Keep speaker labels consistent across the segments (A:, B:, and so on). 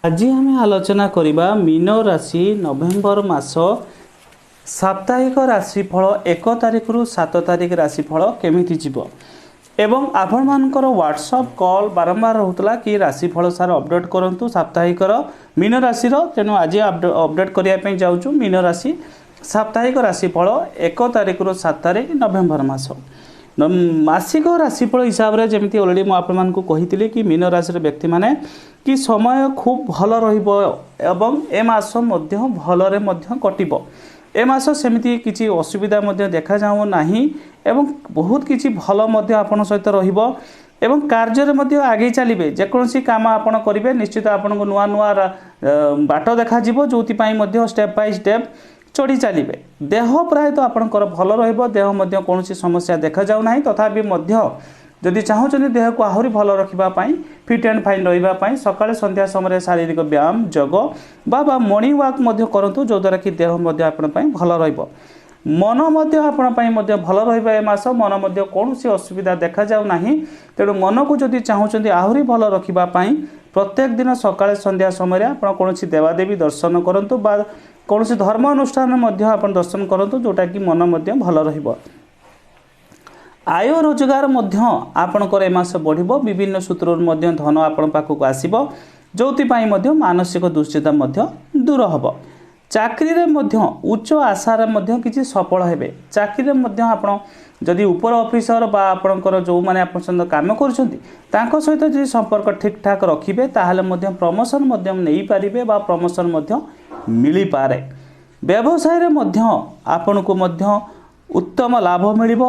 A: ଆଜି ଆମେ ଆଲୋଚନା କରିବା ମୀନ ରାଶି ନଭେମ୍ବର ମାସ ସାପ୍ତାହିକ ରାଶିଫଳ 1 ତାରିଖରୁ 7 ତାରିଖ ରାଶିଫଳ କେମିତି ଯିବ। ଏବଂ ଆପଣମାନଙ୍କର ହ୍ୱାଟ୍ସଅପ୍ କଲ୍ ବାରମ୍ବାର ରହୁଥିଲା କି ରାଶିଫଳ ସାର୍ ଅପଡ଼େଟ୍ କରନ୍ତୁ ସାପ୍ତାହିକର ମୀନ ରାଶିର। ତେଣୁ ଆଜି ଅପଡ଼େଟ୍ କରିବା ପାଇଁ ଯାଉଛୁ ମୀନ ରାଶି ସାପ୍ତାହିକ ରାଶିଫଳ 1 ତାରିଖରୁ 7 ତାରିଖ ନଭେମ୍ବର ମାସ। ମାସିକ ରାଶିଫଳ ହିସାବରେ ଯେମିତି ଅଲରେଡ଼ି ମୁଁ ଆପଣମାନଙ୍କୁ କହିଥିଲି କି ମୀନ ରାଶିର ବ୍ୟକ୍ତିମାନେ କି ସମୟ ଖୁବ୍ ଭଲ ରହିବ ଏବଂ ଏ ମାସ ମଧ୍ୟ ଭଲରେ ମଧ୍ୟ କଟିବ। ଏ ମାସ ସେମିତି କିଛି ଅସୁବିଧା ମଧ୍ୟ ଦେଖାଯାଉ ନାହିଁ ଏବଂ ବହୁତ କିଛି ଭଲ ମଧ୍ୟ ଆପଣଙ୍କ ସହିତ ରହିବ ଏବଂ କାର୍ଯ୍ୟରେ ମଧ୍ୟ ଆଗେଇ ଚାଲିବେ। ଯେକୌଣସି କାମ ଆପଣ କରିବେ ନିଶ୍ଚିତ ଆପଣଙ୍କୁ ନୂଆ ନୂଆ ବାଟ ଦେଖାଯିବ, ଯେଉଁଥିପାଇଁ ମଧ୍ୟ ଷ୍ଟେପ୍ ବାଇ ଷ୍ଟେପ୍ ଚଢ଼ି ଚାଲିବେ। ଦେହ ପ୍ରାୟତଃ ଆପଣଙ୍କର ଭଲ ରହିବ, ଦେହ ମଧ୍ୟ କୌଣସି ସମସ୍ୟା ଦେଖାଯାଉ ନାହିଁ। ତଥାପି ମଧ୍ୟ ଯଦି ଚାହୁଁଛନ୍ତି ଦେହକୁ ଆହୁରି ଭଲ ରଖିବା ପାଇଁ, ଫିଟ୍ ଆଣ୍ଡ ଫାଇନ୍ ରହିବା ପାଇଁ, ସକାଳେ ସନ୍ଧ୍ୟା ସମୟରେ ଶାରୀରିକ ବ୍ୟାୟାମ, ଯୋଗ ବା ମର୍ଣ୍ଣିଂ ୱାକ୍ ମଧ୍ୟ କରନ୍ତୁ, ଯେଉଁଦ୍ୱାରା କି ଦେହ ମଧ୍ୟ ଆପଣଙ୍କ ପାଇଁ ଭଲ ରହିବ। ମନ ମଧ୍ୟ ଆପଣ ପାଇଁ ମଧ୍ୟ ଭଲ ରହିବ। ଏ ମାସ ମନ ମଧ୍ୟ କୌଣସି ଅସୁବିଧା ଦେଖାଯାଉ ନାହିଁ। ତେଣୁ ମନକୁ ଯଦି ଚାହୁଁଛନ୍ତି ଆହୁରି ଭଲ ରଖିବା ପାଇଁ, ପ୍ରତ୍ୟେକ ଦିନ ସକାଳେ ସନ୍ଧ୍ୟା ସମୟରେ ଆପଣ କୌଣସି ଦେବାଦେବୀ ଦର୍ଶନ କରନ୍ତୁ ବା କୌଣସି ଧର୍ମ ଅନୁଷ୍ଠାନ ମଧ୍ୟ ଆପଣ ଦର୍ଶନ କରନ୍ତୁ, ଯେଉଁଟାକି ମନ ମଧ୍ୟ ଭଲ ରହିବ। ଆୟ ରୋଜଗାର ମଧ୍ୟ ଆପଣଙ୍କର ଏ ମାସ ବଢ଼ିବ। ବିଭିନ୍ନ ସୂତ୍ରରୁ ମଧ୍ୟ ଧନ ଆପଣଙ୍କ ପାଖକୁ ଆସିବ, ଯେଉଁଥିପାଇଁ ମଧ୍ୟ ମାନସିକ ଦୁଶ୍ଚିନ୍ତା ମଧ୍ୟ ଦୂର ହେବ। ଚାକିରିରେ ମଧ୍ୟ ଉଚ୍ଚ ଆଶାରେ ମଧ୍ୟ କିଛି ସଫଳ ହେବେ। ଚାକିରିରେ ମଧ୍ୟ ଆପଣ ଯଦି ଉପର ଅଫିସର ବା ଆପଣଙ୍କର ଯେଉଁମାନେ ଆପଣଙ୍କ ସହିତ କାମ କରୁଛନ୍ତି ତାଙ୍କ ସହିତ ଯଦି ସମ୍ପର୍କ ଠିକ୍ଠାକ୍ ରଖିବେ, ତାହେଲେ ମଧ୍ୟ ପ୍ରମୋସନ୍ ମଧ୍ୟ ନେଇପାରିବେ ବା ପ୍ରମୋସନ୍ ମଧ୍ୟ ମିଳିପାରେ। ବ୍ୟବସାୟରେ ମଧ୍ୟ ଆପଣଙ୍କୁ ମଧ୍ୟ ଉତ୍ତମ ଲାଭ ମିଳିବ।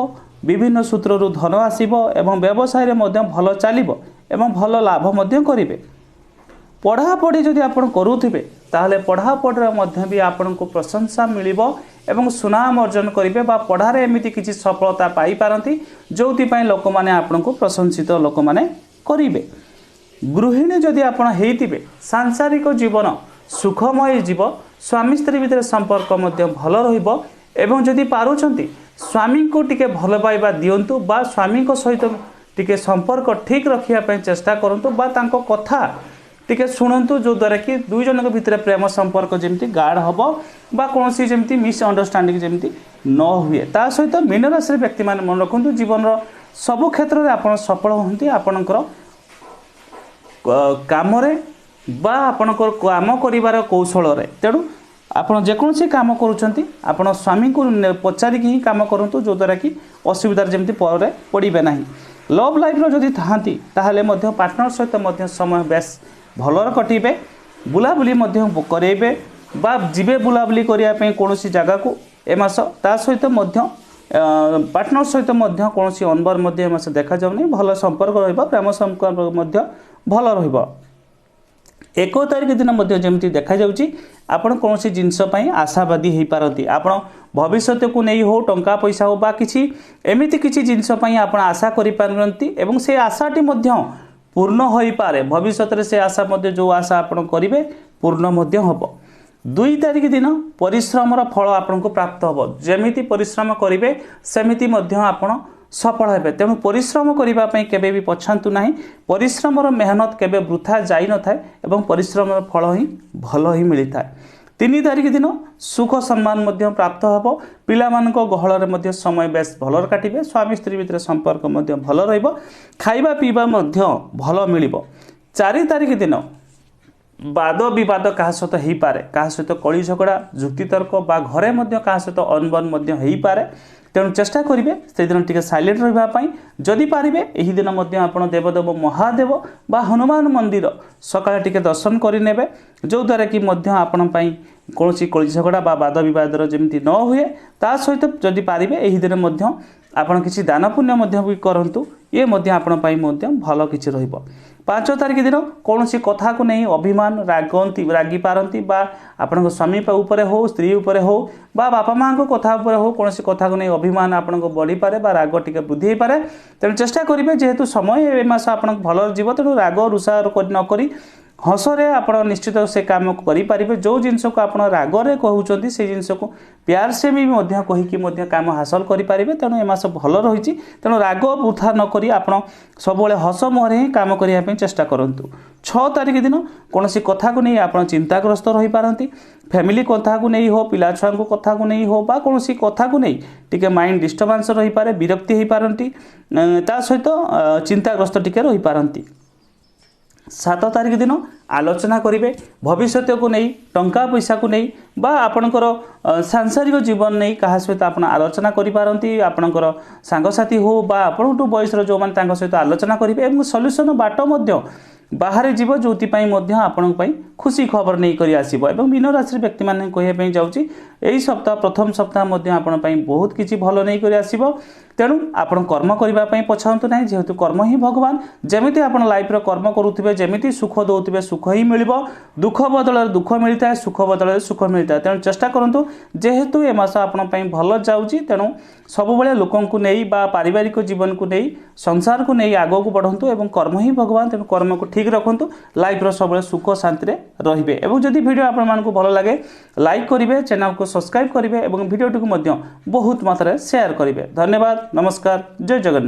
A: ବିଭିନ୍ନ ସୂତ୍ରରୁ ଧନ ଆସିବ ଏବଂ ବ୍ୟବସାୟରେ ମଧ୍ୟ ଭଲ ଚାଲିବ ଏବଂ ଭଲ ଲାଭ ମଧ୍ୟ କରିବେ। ପଢ଼ାପଢ଼ି ଯଦି ଆପଣ କରୁଥିବେ, ତାହେଲେ ପଢ଼ାପଢ଼ିରେ ମଧ୍ୟ ବି ଆପଣଙ୍କୁ ପ୍ରଶଂସା ମିଳିବ ଏବଂ ସୁନାମ ଅର୍ଜନ କରିବେ ବା ପଢ଼ାରେ ଏମିତି କିଛି ସଫଳତା ପାଇପାରନ୍ତି ଯେଉଁଥିପାଇଁ ଲୋକମାନେ ଆପଣଙ୍କୁ ପ୍ରଶଂସିତ ଲୋକମାନେ କରିବେ। ଗୃହିଣୀ ଯଦି ଆପଣ ହେଇଥିବେ, ସାଂସାରିକ ଜୀବନ ସୁଖମୟ ଯିବ। ସ୍ୱାମୀ ସ୍ତ୍ରୀ ଭିତରେ ସମ୍ପର୍କ ମଧ୍ୟ ଭଲ ରହିବ ଏବଂ ଯଦି ପାରୁଛନ୍ତି ସ୍ୱାମୀଙ୍କୁ ଟିକେ ଭଲ ପାଇବା ଦିଅନ୍ତୁ ବା ସ୍ୱାମୀଙ୍କ ସହିତ ଟିକେ ସମ୍ପର୍କ ଠିକ୍ ରଖିବା ପାଇଁ ଚେଷ୍ଟା କରନ୍ତୁ ବା ତାଙ୍କ କଥା ଟିକେ ଶୁଣନ୍ତୁ, ଯେଉଁଦ୍ୱାରା କି ଦୁଇ ଜଣଙ୍କ ଭିତରେ ପ୍ରେମ ସମ୍ପର୍କ ଯେମିତି ଗାଢ଼ ହେବ ବା କୌଣସି ଯେମିତି ମିସ୍ଅଣ୍ଡରଷ୍ଟାଣ୍ଡିଂ ଯେମିତି ନ ହୁଏ। ତା ସହିତ ମୀନରାଶିର ବ୍ୟକ୍ତିମାନେ ମନେ ରଖନ୍ତୁ, ଜୀବନର ସବୁ କ୍ଷେତ୍ରରେ ଆପଣ ସଫଳ ହୁଅନ୍ତି ଆପଣଙ୍କର କାମରେ ବା ଆପଣଙ୍କର କାମ କରିବାର କୌଶଳରେ। ତେଣୁ ଆପଣ ଯେକୌଣସି କାମ କରୁଛନ୍ତି, ଆପଣ ସ୍ୱାମୀଙ୍କୁ ପଚାରିକି ହିଁ କାମ କରନ୍ତୁ, ଯେଉଁଦ୍ୱାରା କି ଅସୁବିଧାରେ ଯେମିତି ପରେ ପଡ଼ିବେ ନାହିଁ। ଲଭ୍ ଲାଇଫ୍ର ଯଦି ଥାଆନ୍ତି, ତାହେଲେ ମଧ୍ୟ ପାର୍ଟନର ସହିତ ମଧ୍ୟ ସମୟ ବେଶ ଭଲରେ କଟିବେ। ବୁଲାବୁଲି ମଧ୍ୟ କରେଇବେ ବା ଯିବେ ବୁଲାବୁଲି କରିବା ପାଇଁ କୌଣସି ଜାଗାକୁ ଏ ମାସ। ତା ସହିତ ମଧ୍ୟ ପାର୍ଟନର ସହିତ ମଧ୍ୟ କୌଣସି ଅନବର ମଧ୍ୟ ଏ ମାସ ଦେଖାଯାଉନି। ଭଲ ସମ୍ପର୍କ ରହିବ, ପ୍ରେମ ସମ୍ପର୍କ ମଧ୍ୟ ଭଲ ରହିବ। 1 ତାରିଖ ଦିନ ମଧ୍ୟ ଯେମିତି ଦେଖାଯାଉଛି, ଆପଣ କୌଣସି ଜିନିଷ ପାଇଁ ଆଶାବାଦୀ ହେଇପାରନ୍ତି। ଆପଣ ଭବିଷ୍ୟତକୁ ନେଇ ହେଉ, ଟଙ୍କା ପଇସା ହେଉ ବା କିଛି ଏମିତି କିଛି ଜିନିଷ ପାଇଁ ଆପଣ ଆଶା କରିପାରନ୍ତି ଏବଂ ସେ ଆଶାଟି ମଧ୍ୟ ପୂର୍ଣ୍ଣ ହୋଇପାରେ। ଭବିଷ୍ୟତରେ ସେ ଆଶା ମଧ୍ୟ, ଯେଉଁ ଆଶା ଆପଣ କରିବେ, ପୂର୍ଣ୍ଣ ମଧ୍ୟ ହେବ। 2 ତାରିଖ ଦିନ ପରିଶ୍ରମର ଫଳ ଆପଣଙ୍କୁ ପ୍ରାପ୍ତ ହେବ। ଯେମିତି ପରିଶ୍ରମ କରିବେ ସେମିତି ମଧ୍ୟ ଆପଣ ସଫଳ ହେବେ। ତେଣୁ ପରିଶ୍ରମ କରିବା ପାଇଁ କେବେ ବି ପଛାନ୍ତୁ ନାହିଁ। ପରିଶ୍ରମର ମେହନତ କେବେ ବୃଥା ଯାଇନଥାଏ ଏବଂ ପରିଶ୍ରମର ଫଳ ହିଁ ଭଲ ହିଁ ମିଳିଥାଏ। 3 ତାରିଖ ଦିନ ସୁଖ ସମ୍ମାନ ମଧ୍ୟ ପ୍ରାପ୍ତ ହେବ। ପିଲାମାନଙ୍କ ଗହଳରେ ମଧ୍ୟ ସମୟ ବେଶ ଭଲରେ କାଟିବେ। ସ୍ୱାମୀ ସ୍ତ୍ରୀ ଭିତରେ ସମ୍ପର୍କ ମଧ୍ୟ ଭଲ ରହିବ। ଖାଇବା ପିଇବା ମଧ୍ୟ ଭଲ ମିଳିବ। 4 ତାରିଖ ଦିନ ବାଦ ବିବାଦ କାହା ସହିତ ହେଇପାରେ। କାହା ସହିତ କଳି ଝଗଡ଼ା, ଯୁକ୍ତିତର୍କ ବା ଘରେ ମଧ୍ୟ କାହା ସହିତ ଅନବନ ମଧ୍ୟ ହେଇପାରେ। ତେଣୁ ଚେଷ୍ଟା କରିବେ ସେଦିନ ଟିକେ ସାଇଲେଣ୍ଟ ରହିବା ପାଇଁ। ଯଦି ପାରିବେ ଏହି ଦିନ ମଧ୍ୟ ଆପଣ ଦେବଦେବ ମହାଦେବ ବା ହନୁମାନ ମନ୍ଦିର ସକାଳେ ଟିକେ ଦର୍ଶନ କରିନେବେ, ଯେଉଁଦ୍ୱାରା କି ମଧ୍ୟ ଆପଣଙ୍କ ପାଇଁ କୌଣସି କଳି ଝଗଡ଼ା ବା ବାଦ ବିବାଦର ଯେମିତି ନ ହୁଏ। ତା ସହିତ ଯଦି ପାରିବେ ଏହି ଦିନ ମଧ୍ୟ ଆପଣ କିଛି ଦାନ ପୁଣ୍ୟ ମଧ୍ୟ ବି କରନ୍ତୁ, ଇଏ ମଧ୍ୟ ଆପଣଙ୍କ ପାଇଁ ମଧ୍ୟ ଭଲ କିଛି ରହିବ। 5 ତାରିଖ ଦିନ କୌଣସି କଥାକୁ ନେଇ ଅଭିମାନ ରାଗନ୍ତି, ରାଗିପାରନ୍ତି ବା ଆପଣଙ୍କ ସ୍ୱାମୀ ଉପରେ ହେଉ, ସ୍ତ୍ରୀ ଉପରେ ହେଉ ବା ବାପା ମାଆଙ୍କ କଥା ଉପରେ ହେଉ, କୌଣସି କଥାକୁ ନେଇ ଅଭିମାନ ଆପଣଙ୍କ ବଢ଼ିପାରେ ବା ରାଗ ଟିକେ ବୃଦ୍ଧି ହୋଇପାରେ। ତେଣୁ ଚେଷ୍ଟା କରିବେ, ଯେହେତୁ ସମୟ ଏ ମାସ ଆପଣଙ୍କ ଭଲରେ ଯିବ, ତେଣୁ ରାଗ ରୁଷା ନ କରି ହସରେ ଆପଣ ନିଶ୍ଚିତ ସେ କାମ କରିପାରିବେ। ଯେଉଁ ଜିନିଷକୁ ଆପଣ ରାଗରେ କହୁଛନ୍ତି, ସେଇ ଜିନିଷକୁ ପ୍ୟାର ସେ ବି ମଧ୍ୟ କହିକି ମଧ୍ୟ କାମ ହାସଲ କରିପାରିବେ। ତେଣୁ ଏ ମାସ ଭଲ ରହିଛି। ତେଣୁ ରାଗ ବୃଥା ନ କରି ଆପଣ ସବୁବେଳେ ହସ ମୁହଁରେ ହିଁ କାମ କରିବା ପାଇଁ ଚେଷ୍ଟା କରନ୍ତୁ। 6 ତାରିଖ ଦିନ କୌଣସି କଥାକୁ ନେଇ ଆପଣ ଚିନ୍ତାଗ୍ରସ୍ତ ରହିପାରନ୍ତି। ଫ୍ୟାମିଲି କଥାକୁ ନେଇ ହେଉ, ପିଲା ଛୁଆଙ୍କ କଥାକୁ ନେଇ ହେଉ ବା କୌଣସି କଥାକୁ ନେଇ ଟିକେ ମାଇଣ୍ଡ ଡିଷ୍ଟର୍ବାନ୍ସ ରହିପାରେ, ବିରକ୍ତି ହୋଇପାରନ୍ତି, ତା ସହିତ ଚିନ୍ତାଗ୍ରସ୍ତ ଟିକେ ରହିପାରନ୍ତି। 7 ତାରିଖ ଦିନ ଆଲୋଚନା କରିବେ ଭବିଷ୍ୟତକୁ ନେଇ, ଟଙ୍କା ପଇସାକୁ ନେଇ ବା ଆପଣଙ୍କର ସାଂସାରିକ ଜୀବନ ନେଇ କାହା ସହିତ ଆପଣ ଆଲୋଚନା କରିପାରନ୍ତି। ଆପଣଙ୍କର ସାଙ୍ଗସାଥି ହେଉ ବା ଆପଣଙ୍କଠୁ ବୟସର ଯେଉଁମାନେ, ତାଙ୍କ ସହିତ ଆଲୋଚନା କରିବେ ଏବଂ ସଲ୍ୟୁସନ୍ ବାଟ ମଧ୍ୟ ବାହାରେ ଯିବ, ଯେଉଁଥିପାଇଁ ମଧ୍ୟ ଆପଣଙ୍କ ପାଇଁ ଖୁସି ଖବର ନେଇକରି ଆସିବ। ଏବଂ ମୀନ ରାଶିର ବ୍ୟକ୍ତିମାନେ କହିବା ପାଇଁ ଯାଉଛି, ଏହି ସପ୍ତାହ ପ୍ରଥମ ସପ୍ତାହ ମଧ୍ୟ ଆପଣଙ୍କ ପାଇଁ ବହୁତ କିଛି ଭଲ ନେଇକରି ଆସିବ। ତେଣୁ ଆପଣ କର୍ମ କରିବା ପାଇଁ ପଛାନ୍ତୁ ନାହିଁ, ଯେହେତୁ କର୍ମ ହିଁ ଭଗବାନ। ଯେମିତି ଆପଣ ଲାଇଫ୍ର କର୍ମ କରୁଥିବେ, ଯେମିତି ସୁଖ ଦେଉଥିବେ, ସୁଖ ହିଁ ମିଳିବ। ଦୁଃଖ ବଦଳରେ ଦୁଃଖ ମିଳିଥାଏ, ସୁଖ ବଦଳରେ ସୁଖ ମିଳିଥାଏ। ତେଣୁ ଚେଷ୍ଟା କରନ୍ତୁ, ଯେହେତୁ ଏ ମାସ ଆପଣଙ୍କ ପାଇଁ ଭଲ ଯାଉଛି, ତେଣୁ ସବୁବେଳେ ଲୋକଙ୍କୁ ନେଇ ବା ପାରିବାରିକ ଜୀବନକୁ ନେଇ, ସଂସାରକୁ ନେଇ ଆଗକୁ ବଢ଼ନ୍ତୁ। ଏବଂ କର୍ମ ହିଁ ଭଗବାନ, ତେଣୁ କର୍ମକୁ ଠିକ୍ ରଖନ୍ତୁ, ଲାଇଫ୍ର ସବୁବେଳେ ସୁଖ ଶାନ୍ତିରେ ରହିବେ। ଏବଂ ଯଦି ଭିଡ଼ିଓ ଆପଣମାନଙ୍କୁ ଭଲ ଲାଗେ, ଲାଇକ୍ କରିବେ, ଚ୍ୟାନେଲକୁ ସବସ୍କ୍ରାଇବ୍ କରିବେ ଏବଂ ଭିଡ଼ିଓଟିକୁ ମଧ୍ୟ ବହୁତ ମାତ୍ରାରେ ସେୟାର କରିବେ। ଧନ୍ୟବାଦ, ନମସ୍କାର, ଜୟ ଜଗନ୍ନାଥ।